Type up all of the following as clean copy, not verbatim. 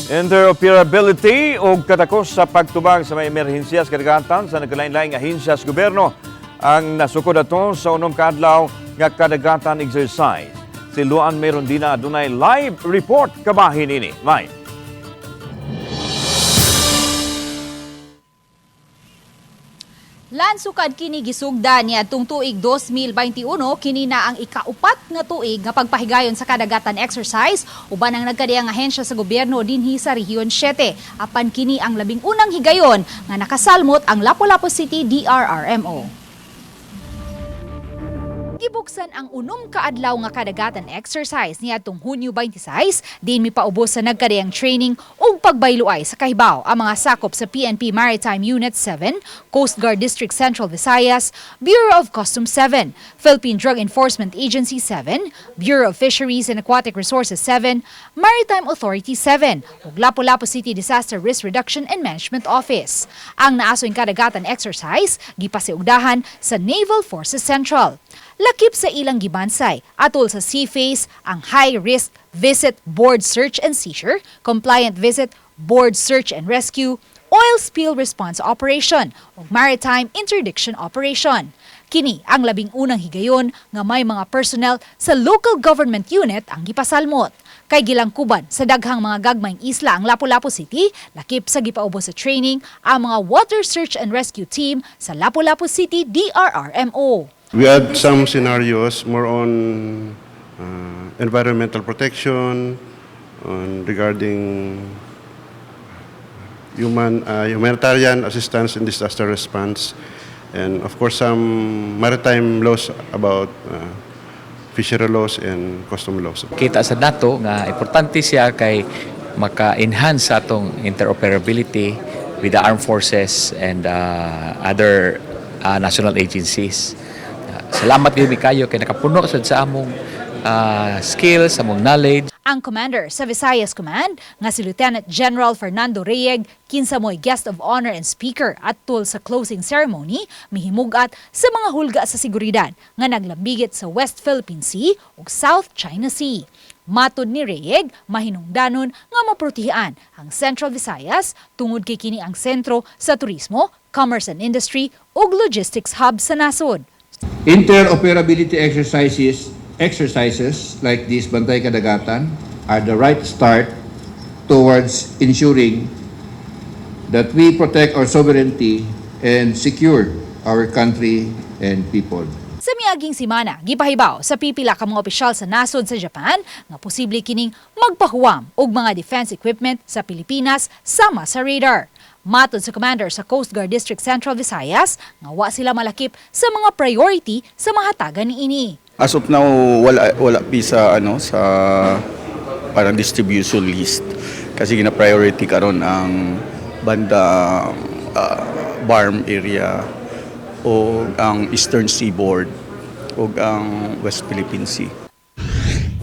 Interoperability o katakos sa pagtubag sa may emerhensiya sa kadagatan sa nagkalain-laing ahensya sa gobyerno ang nasukod ato sa unom kaadlaw nga kadagatan exercise. Si Luan Merondina adunay live report kabahin ini. May. Lansukad kini gisugda niadtong tuig 2021, kini na ang ikaupat nga tuig nga pagpahigayon sa kadagatan exercise uban ang nagkadiyang ahensya sa gobyerno dinhi sa Rehiyon 7. Apan kini ang 11 na higayon nga nakasalmot ang Lapu-Lapu City DRRMO. Gibuksan ang 6 ka adlaw nga kadagatan exercise niadtong Hunyo 26, diin mipaubos sa nagkadiyang training ug pagbayluay sa kahibaw ang mga sakop sa PNP Maritime Unit 7, Coast Guard District Central Visayas, Bureau of Customs 7, Philippine Drug Enforcement Agency 7, Bureau of Fisheries and Aquatic Resources 7, Maritime Authority 7, ug Lapu-Lapu City Disaster Risk Reduction and Management Office. Ang naasoing kadagatan exercise gipasiugdahan sa Naval Forces Central. Lakip sa ilang gibansay, atol sa sea phase ang high-risk visit board search and seizure, compliant visit board search and rescue, oil spill response operation, ug maritime interdiction operation. Kini ang 11 na higayon nga may mga personnel sa local government unit ang gipasalmot. Kay gilangkuban sa daghang mga gagmayng isla ang Lapu-Lapu City, lakip sa gipaubos sa training ang mga water search and rescue team sa Lapu-Lapu City DRRMO. We add some scenarios more on environmental protection, on regarding humanitarian assistance and disaster response, and of course some maritime laws about fishery laws and custom laws. Kita sa nato nga importante siya kay maka-enhance sa atong interoperability with the armed forces and other national agencies. Salamat gyud mi kayo kay nakapuno sad sa among skills, among knowledge. Ang commander sa Visayas Command nga si Lieutenant General Fernando Reyeg, kinsa mo'y guest of honor and speaker atol sa closing ceremony, mihimugat sa mga hulga sa seguridad nga naglambigit sa West Philippine Sea ug South China Sea. Matod ni Reyeg, mahinungdanon nga maprotehian ang Central Visayas tungod kay kini ang sentro sa turismo, commerce and industry ug logistics hub sa nasod. Interoperability exercises like this Bantay Kadagatan are the right start towards ensuring that we protect our sovereignty and secure our country and people. Sa miaging simana, gipahibaw sa pipila ka mga opisyal sa nasod sa Japan nga posible kining magpahuwam og mga defense equipment sa Pilipinas sama sa radar. Matod sa commander sa Coast Guard District Central Visayas, nga wa sila malakip sa mga priority sa mahatagan niini. As of now, wala pi sa ano, sa parang distribution list kasi gina-priority karon ang banda BARMM area o ang Eastern Seaboard o ang West Philippine Sea.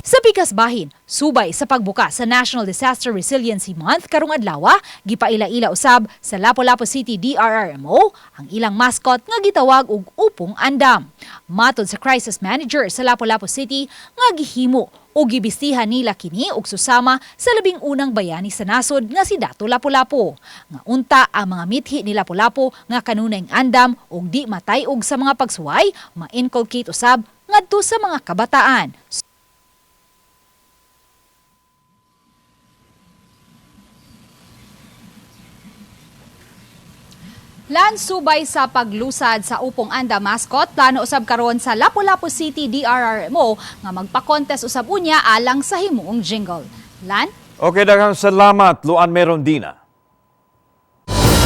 Sa pikas bahin, subay sa pagbuka sa National Disaster Resiliency Month karong adlaw, gipaila-ila usab sa Lapu-Lapu City DRRMO ang ilang mascot nga gitawag og Upong Andam. Matod sa crisis manager sa Lapu-Lapu City nga gihimo o gibistihan nila kini og susama sa 11 na bayani sa nasod nga si Dato Lapu-Lapu. Nga unta ang mga mithi ni Lapu-Lapu nga kanunayng andam og di matay-og sa mga pagsuway, ma-inculcate usab ngadto sa mga kabataan. Lansubay sa paglusad sa Upong Andam mascot, plano usab karon sa Lapu-Lapu City DRRMO nga magpa-contest usab unya alang sa himuong jingle. Lan? Okay, daghang salamat, Luan Merondina.